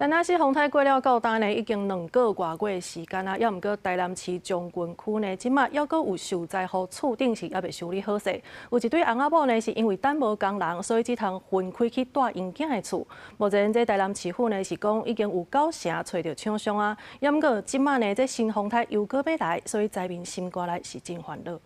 但那是風颱過了到今呢，已經2個外月時間啊，猶毋過台南市將軍區呢，這馬猶閣有受災戶厝頂是猶未修理好勢。有一對翁仔某呢，是因為等無工人，所以只通分開去蹛𪜶囝的厝。目前這台南市府呢是講已經有九成揣著廠商啊，猶毋過這馬呢，這新風颱又閣欲來，所以災民心肝內是真煩惱。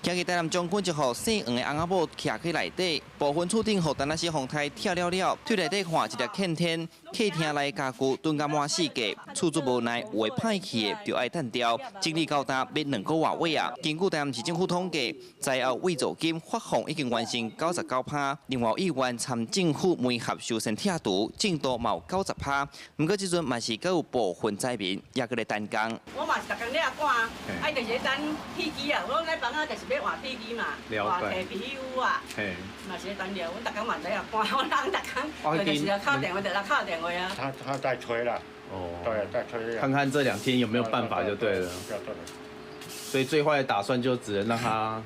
行去台南將軍一戶姓黃的翁仔某徛去內底，部分厝頂予陳那西風颱拆了了，對內底看一粒欠天，客廳內家具囤甲滿四界，厝主無奈有的歹去的，就愛擲掉。整理到今欲2個外月啊！根據台南市政府統計，災後慰助金發放已經完成99%，另外議員參政府媒合修繕拆除進度嘛有90%，毋過這陣嘛是閣有部分災民猶閣咧等工。我嘛是逐工咧趕，啊，就是咧等鐵機啊，我咧房仔就是欲換鐵機嘛，換提 PU 啊，嘛是咧等了。阮逐工嘛在遐趕，阮人逐工就是敲電話就來敲電話啊。他在催了，哦，對，在催。看看這兩天有沒有辦法就對了。所以最壞的打算就只能讓他。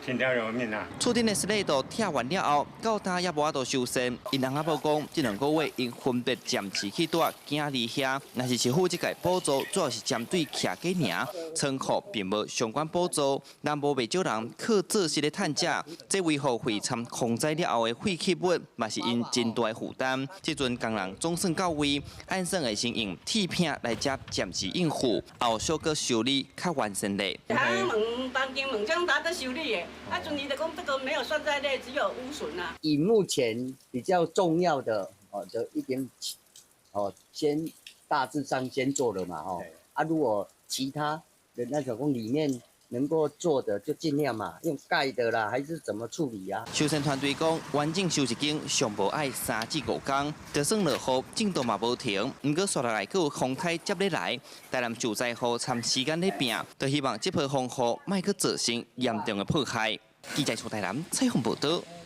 聽天由命啊！厝頂的雪地都拆完了後，到今也無法度修繕。𪜶翁仔某講，這2個月𪜶分別暫時去蹛囝兒遐。若是市府這屆補助，主要是針對徛家爾，倉庫並無相關補助。南部袂少人靠做事咧趁食，這維護費參洪災了後的廢棄物，嘛是𪜶真大的負擔。這陣工人總算到位，按算會先用鐵片來遮暫時應付，後續閣修理較完善咧。問房間問這達得修理的。啊，陣伊就講這個沒有算在內，只有污損啊。以目前比較重要的哦，就一點哦，先大致上先做了嘛，吼。啊，如果其他的那種講裡面能夠做的，就盡量嘛，用蓋的啦，還是怎麼處理啊？修繕團隊講，完整修一間上無愛3至5工，就算落雨，進度嘛無停。毋過紲落來閣有風颱接咧來，台南受災戶參時間咧拼，就希望這波風雨莫閣造成嚴重的破壞。記者出台南採訪報道。